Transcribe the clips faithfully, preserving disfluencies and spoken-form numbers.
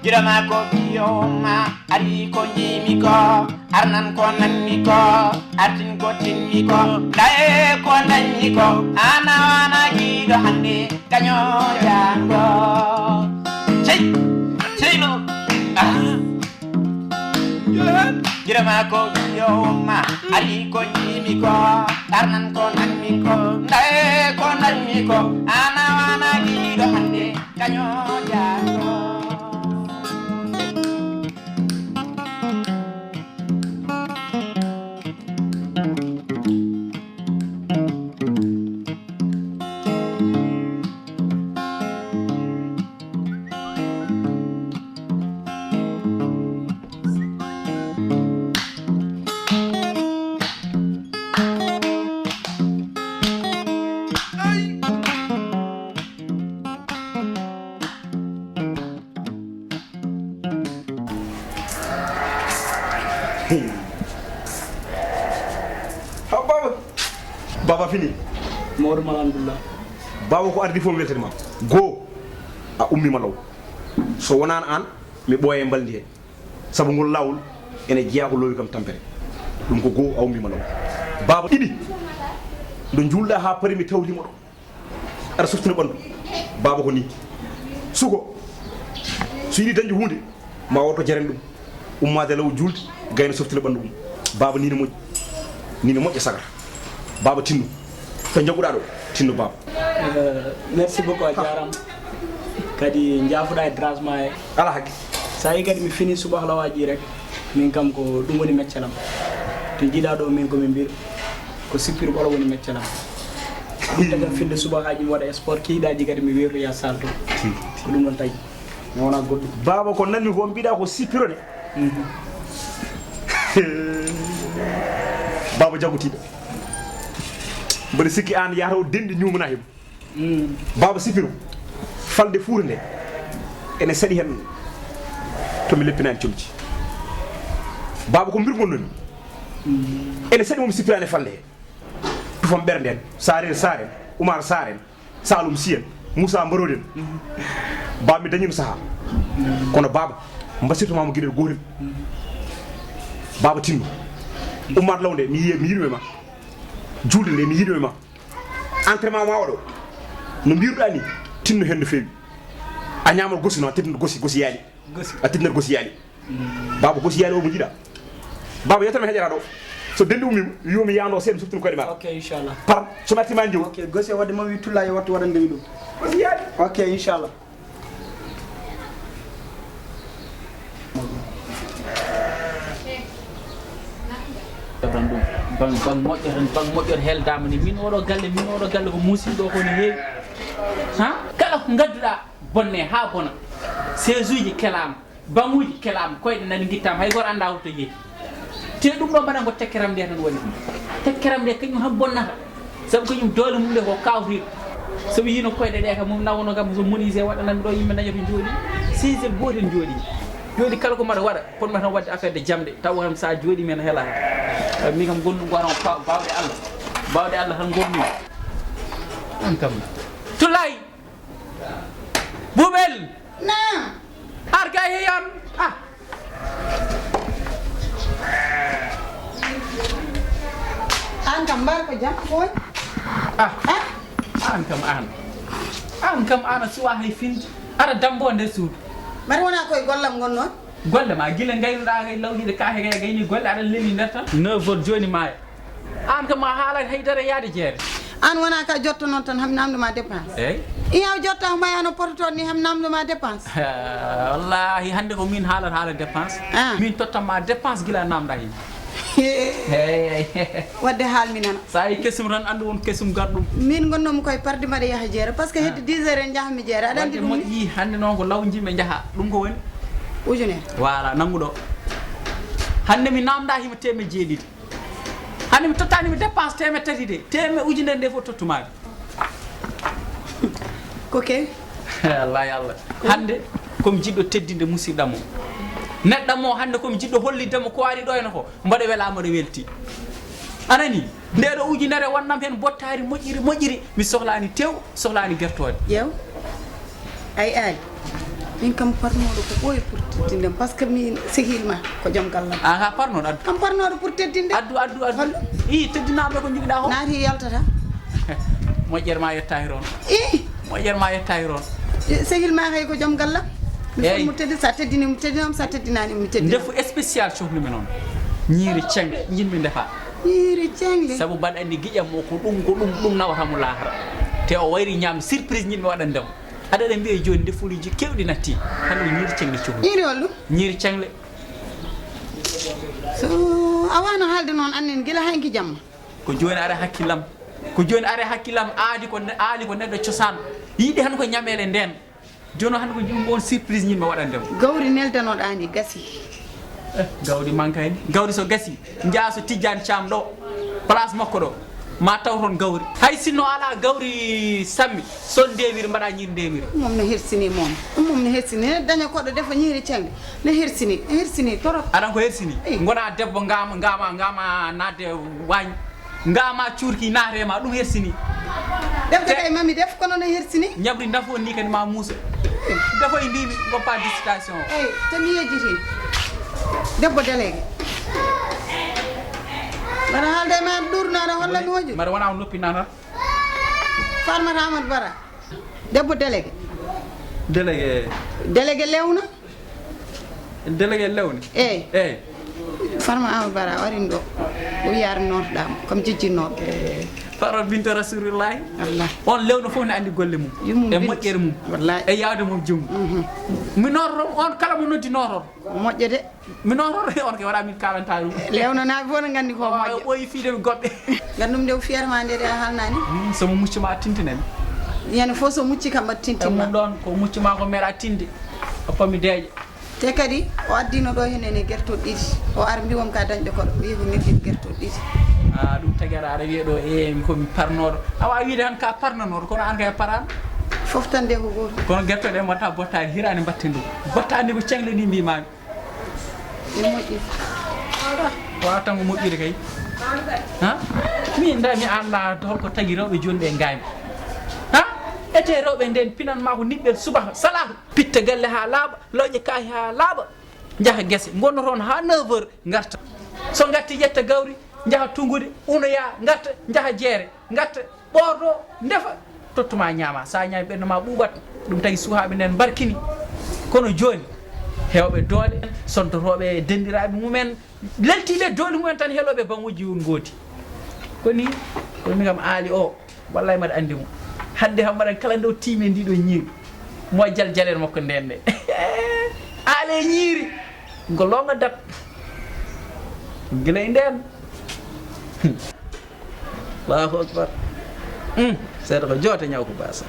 Birama ko ɓiyo ma, ari ko jiimi ko, arnan ko nanmi ko, artin ko tinmi ko, ɗaye ko dañmi ko, ana wana giɗo hande, kaño jango. Cey, ceylo, ah. Birama ko ɓiyo ma, ari ko jiimi ko, arnan ko nanmi ko, ɗaye ko dañmi ko, ana wana giɗo hande, kaño jango. Hey. Ha, baba. Baba fini. Mawɗo Mala, alhamdulillah. Baba, ko ardi fof mi weltanima. Goo, a ummima law. So wonano an, mi ɓooya e mbaldi he. Sabu ngol laawol ene jeyaa ko loowi kam tampere. Ɗum ko goo, a ummima law. Baba, ɗiɗi. Nde juulɗa ha pari mi tawtimo ɗo. Aɗa softina ɓanndu. Baaba ko nii. Suko, so yiɗi dañde huunde, ma wooto jaren ɗum. Ummaade law juulde, gayna softina ɓanndu mum. Baaba nii ne moƴƴi. Nii ne moƴƴa sagata. Baaba tinno. To njaguɗaa ɗo, tinno baaba. Eh, merci beaucoup, a jaaraama. Kadi njaafuɗaa e drasma e. Alaa hakke. So a yii kadi mi fini subaka lawaaji rek, min kam ko ɗum woni meccal am. To njiɗaa ɗo min ko min mbiɗo, ko sippir ɓolo woni meccal am. Ɓurta kam finde subakaaji mi waɗa sport, kiiɗaaji kadi mi weeɓoya salto. Ko ɗum ɗon tawi. Mi wonaa goɗɗum. Baaba, ko nanmi ko mbiɗa ko sippiro de. Mhm. Baaba jaggutiiɗo. Mboɗo sikki aan yahata o denɗi ñuumana himo. Mm. Baaba sippiro. Falde Fuuta nde. Ene saɗi heen to mi leppinaani comci. Baaba ko mbir ngonnomi. Mm. Ene saɗi mo mi sippiraani falde he. Tufam ɓernde en. Saaren Saaren. Umar Saaren. Saalum Siyen, Muusaa Mbaroodi en. Baaba, mi dañiino sahaa. Kono baaba, mbasiytu ma mo geɗel gootel. Baaba tinno. Umar Law nde, mi yiɗi, mi yiɗi ma. Juulde nde, mi yiɗi ma. Entraînement ma oɗo. No mbiruɗaa ni, tinno heen no feewi. A ñaamat gosi noon, a teddinat gosi, gosi yaali. Gosi. A teddinat gosi yaali. Baaba, gosi yaali o mo njiɗa. Baaba, yettere mi heƴata ɗo. So denɗi ummiima, wi'o mi yaano seeɗa, mi softina koyɗe ma. Ok, inchallah. Par, so mi artii ma njew. Ok, gosi o wadde mo wi tulla yo wattu waɗande mi ɗum. Gosi yaali. Ok, inchallah. Tan ɗum. Bang, bang moƴƴo tan, bang moƴƴo heldaama ni. Min oɗo galle, min oɗo galle ko muusiiɗo ko no heewi. Ha? Kala ko ngadduɗaa bonne haa bona. Seesuuji kelaama. Baŋuuji kelaama, koyɗe nani ngittaama, hay gooto anndaa holto yehi. Te ɗum ɗo mbaɗan ko tekkeram nde tan waɗi ɗum. Tekkeram nde kañum han bonnata. Sabu kañum doole mum nde ko kawriiɗo. So mi yiino koyɗe ɗe kam mum nawono kam so monise waɗanan ɗo yimɓe daña to jooɗi. Seesel gootel jooɗi. Jooɗi kala ko mbaɗa waɗa, potma tan waɗde affaire de jamɗe. Taw kam sa jooɗi men hela. Min kam gonɗum ko aran ko bawɗe Allah. Bawɗe Allah tan gonɗum. An kam. Tulay. Bubel. Naam. Ar kay he yan. Ah. An kam mbar ko jam ko woni? Ah. Ah. An kam an. An kam an a suwa hay finde. Aɗa dambo nder suudu. Mbaɗa wona koye gollam ngon noon? Golle ma gila ngaynuɗa kay lawƴude kaake kay gayni golle aɗa leli nder tan. Neuf heures joni maaya. An kam a haalani haydara yaade jeere. An wona ka jotto noon tan ham namdo ma dépense. Eyyi. Iya o jotto ko maya no poto toon ni ham namdo ma dépense. Wallahi hande ko min haalata haala dépense. Ah. Min tottan ma dépense gila namda hen. Hey. Wadde haal mi nana. Sa yi kesum tan andu won kesum garɗum. Min gonnomi koye pardi mbaɗa yaha jeere parce que hedde dix heures en jahami jeere aɗa andi ɗum ni. Moƴƴi hande noon ko law jimɓe jaha ɗum ko woni. Ujunere. Voilà nanguɗo. Hande mi namda hima temed jeeɗiɗi. Hannde mi tottanima dépense temed tati de, temed ujunere nde fof tottumaami. Ko kewi? Wallahi Allah. Hannde komi jiɗɗo teddinde musidɗam o. Neɗɗam o hannde komi jiɗɗo hollidde mo ko ari ɗo ene ko mboɗo wela mboɗo welti. Anani, nde ɗo ujunere wonnam heen bottaari moƴƴiri moƴƴiri, mi sohlaani tew, sohlaani gertoode. Ƴeew. Ay aali. Min kam parnooɗo ko ɓooyi pour teddinde, par ce que min sehil ma ko joom galle am. Ah, ka parnooɗo addu. Kam parnooɗo pour teddinde. Addu, addu, addu. Hollo? Ii, teddinaaɓe ko njiɗ-ɗaa ko. Naati yaltata. Moƴƴere ma yettaaki toon. Ii. Moƴƴere ma yettaaki toon. Sehil ma kay ko joom galle am. Mi Eey. Foti mo teddi, sa teddini mo teddinam, sa teddinani mo teddinam. Ndefu spécial cohlumen on. Ñiiri ceŋ, njiɗmi ndefa. Ñiiri ceŋ de. Sabu mbaɗa anndi giƴam o ko ɗum, ko ɗum, ɗum nawata mo laakara. Te o wayri ñaam surprise njiɗmi waɗande mo. Aɗa, aɗa mbiya jooni ndefuuji keewɗi natti. Hano ñiiri ceŋle cohli. Ñiiri holɗum? Ñiiri ceŋle. So a waano haalde noon annen gila hanki jamma. Ko jooni are hakkillam. Ko jooni are hakkillam aadi ko ne-, aali ko neɗɗo cosaan. Yiɗi han ko ñameele ndeen. Jooni han ko ɗum on surprise ñimmi waɗande mo. Gawri neldanoɗaa ndi gasi. Eh, gawri mankayni. Gawri so gasi, njaha so Tijjaan Caam ɗo, place makko ɗo. Ma taw toon gawri. Hay sinno alaa gawri sammi, son ndeemiri mbaɗa ñiiri ndeemiri. Ɗum moom no hersini moom. Ɗum moom no hersini. Ne daña koɗo defa ñiiri ceŋle. No hersini. No hersini torop. Aɗan ko hersini. Eyi. Ngona debbo ngama, ngama, ngama nadde waañ. Ngama cuurki naate ma, ɗum hersini. Defte Te- kay mami def, kono no hersini. Ñabri ndafo ni kadi ma muuso. Defo e ndimi, goppa distation. Eyi, te mi yejjiti. Debbo délégué. Mbaɗa haalde ma ɗurnaɗo holla mi wojju. Mbaɗa wona o noppi nana. Farmata Amadou Bara. Debbo délégué. Délégué. Délégué lewna. Délégué lewna. Eyi. Eyi. Farma Amadou Bara o arin ɗo. O wiyaari nootɗaama. Kam jejjinooɓe. Eyi. Faro binta Rasulullahi. Allah. On lewna fof ne anndi golle mum. Yumum E bilki. Moƴƴere mum. Wallahi. E yaawde mum jum. Mhm. Mi nootoro on kala mo noddi nootoro. Moƴƴo de. Mi noon on ke waɗa min kalanta ɗum. Lewnanaaɓe fof ne nganndi ko moƴƴo. Ɓooyi fiide mi goɗɗe. Nganndu-mi nde o fiyata ma nde de a haalnaani. Mm, so mo mucci ma a tintinani. Ñande fof so mucci kam a tintin ma. Ɗum ɗoon ko mucci ma ko meeɗa tinde. O pami deeƴe. Te kadi o addino ɗo heen ene gertoɗe ɗiɗi. O ar mbiwam ka dañɗo koɗo. O yehi o noddi gertoɗe ɗiɗi. Ah, ɗum tagi aɗa, aɗa wiya ɗo, e, ko mi parnooɗo. Awa wiide han ka parnanooɗo, kono an kay a paraano. Fof tan de ko gooto. Kono gertoɗe mbatta bottaani, hiraani mbatten ɗum. Bottaani ko ceŋle ɗi mbimaami. Ene moƴƴi. Wata tan ko moƴƴude kay. Ha? Min nda mi annda holko tagi rewɓe joni ɓe ngayma. Ha? Ete rewɓe nden pinan ma ko niɓɓel subaha salatu. Pitta galle ha laaɓa, lawƴa kaahi ha laaɓa. Njaha gese, ngonno toon ha neuf heures, ngarta. So ngatti ƴetta gawri, njaha tungude, unoya, ngarta, njaha jeere, ngarta. Ɓoordo, ndefa, tottuma ñaama. Sa ñaami ɓernde ma ɓuuɓat. Ɗum tagi suhaaɓe nden mbarkini. Kono jooni, heewɓe doole, sontotooɓe e denndiraaɓe mumen, leltiiɓe doole mumen tan heelooɓe baŋuuji ngoodi. Ko ni, kono min kam Aali o, wallay mbaɗa anndi mo. Hadde kam mbaɗan kala nde o tiimi e ndiɗo ñiiri. Mo jal jalel makko nden nde. Aali e ñiiri. Ko loonga dat. Gila e nden. Allahu akbar. Hmm. Seeɗa ko joote ñaw ko baasa.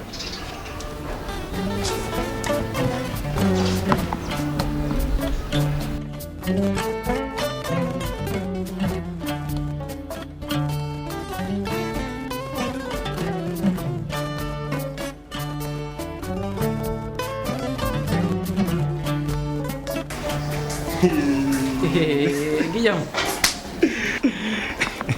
Giƴam.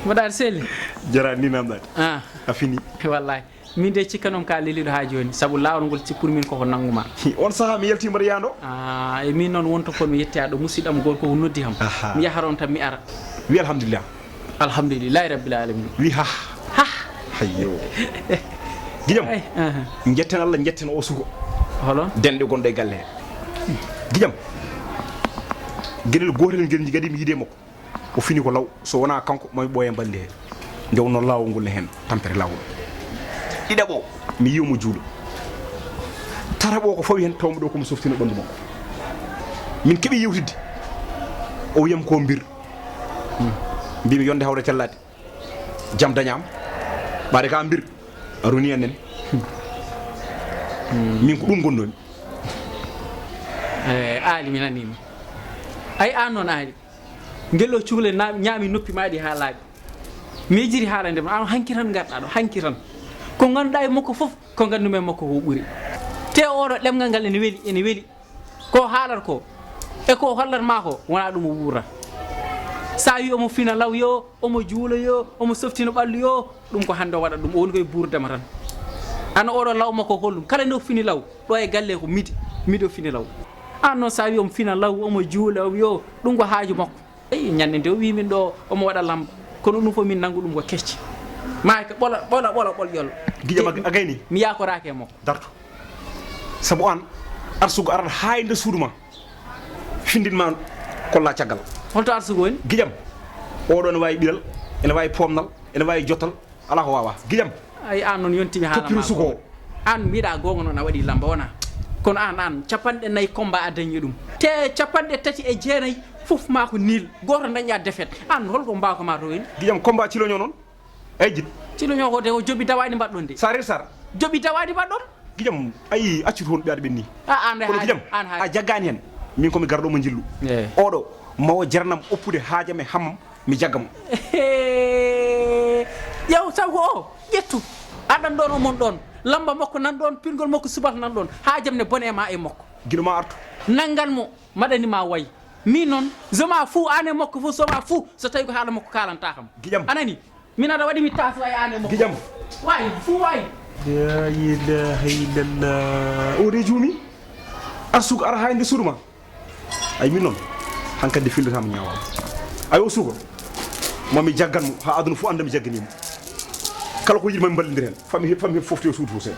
Mbaɗa aɗa selli? Jara ni namdade. Ah. A fini. Wallahi. Min de cikkanom ka leliɗo ha joni, sabu lawol ngol ci pour min koko nanguma. On saha mi yalti mbaɗa yando. Ah, e min noon wonto kon mi yetti aɗo musidɗam gorko ko noddi ham. Aha. Mi yaharon tan mi ara. Wi alhamdulillah. Alhamdulillahi rabbil alamin. Wi ha. Ha. Hayyo. Giƴam. Ay, aha. Jetten Allah, jetten o suko. Holo? Denɗe gonɗo e galle he. Giƴam. Geɗel gotel ngel jigadi mi yiide makko. O fini ko law, so wona kanko, mami ɓooya mballi he. Nde wonno laawol ngol ne heen, tampere laawol. Ɗiɗaɓo, mi yiyo mo juulo. Tataɓo ko fawi heen, tawmi ɗo ko mo softina ɓanndu makko. Min keɓi yewtidde. O wiyam ko mbir. Hmm. Mbimi yonde hawre tellaade. Jam dañaama. Ɓaade ka mbir. A roni en nene. Hmm. Min ko ɗum ngonnomi. Eh, Aali, mi nanii ma. Ay, aan noon, Aali. Ngel ɗo cukalel na-, ñaami noppi maaɗi haa laaɓi. Miijiri haalande ma, aan hanki tan ngarɗaa ɗo, hanki tan. Ko ngannduɗaa e makko fof, ko nganndu-mi e makko ko ɓuri. Te oɗo ɗemngal ngal ene weli, ene weli. Ko haalata ko, e ko hollat ma ko, wonaa ɗum o wuurata. So a wi omo fina law yo, omo juula yo, omo softina ɓallu yo, ɗum ko hannde o waɗa ɗum, o woni koye buurdema tan. Aan oɗo law makko ko hollum? Kala nde o fini law, ɗo e galle ko midi. Miɗo fini law. Aan noon, so a wii omo fina law, omo juula, o wii o, ɗum ko haaju makko. Eyi, ñande nde o wii min ɗo omo waɗa lamba. Kono ɗum fof min nanngu ɗum ko kecce. Maa ka ɓola, ɓola, ɓola, ɓol ƴol. Giƴam a, a gayni? Mi yaakoraaki e makko. Darto. Sabu aan, arsugo arat haa e nder suudu ma. Findin ma kolla caggal. Holto arsugo woni? Giƴam. Oɗo ene waawi ɓiral, ene waawi poomnal, ene waawi jottal. Alaa ko waawaa. Giƴam. Ay, aan noon yonti mi haala ma. Toppiro suko o. Aan mbiɗa goonga noon a waɗi lamba wona. Kono aan, aan capanɗe nayi combat a dañi ɗum. Te capanɗe tati e jeenayi fof ma ko nil. Gooto dañƴa défaite. Aan holko mbawka ma to woni? Giƴam combat ciloño noon. Ay jit. Ciloño ko de o joɓi dawaɗi mbaɗɗon de. Sa rel sar. Joɓi dawaɗi mbaɗɗon. Giƴam, ayi, accu toon ɓe aɗa ɓenni. A, aan de. Kono haali, giƴam, aan haali. A jaggaani heen. Min ko mi garɗo mo njillu. Eh. Oɗo, mawo jarnam oppude haajam e hammam, mi jagga mo. Ƴeew, sabu ko o, ƴettu. Aɗan ɗoon, omon ɗoon. Lamba makko nan ɗoon, pingol makko subaka nan ɗoon. Haajam ne bone e ma e makko. Giɗo ma artu. Nanngan mo, maɗani ma way. Min noon, je m'en fous, aan e makko fof, je m'en fous. So tawi ko haala makko kaalanta kam. Giƴam. A nani? Min aɗa waɗi mi taas way aan e makko. Giƴam. Way, fuu way. La ilaha illallah. O de juumi. Arsugo ara haa e nder suudu ma. Ay min noon. Hankadi fillata mo ñaawal. Ay o suugo. Mo mi jaggan mo haa aduna fof annda mi jagganii mo. Kala ko yiɗi ma mi mballondir heen. Fami he-, fami he fofti o suudu fof seeɗa.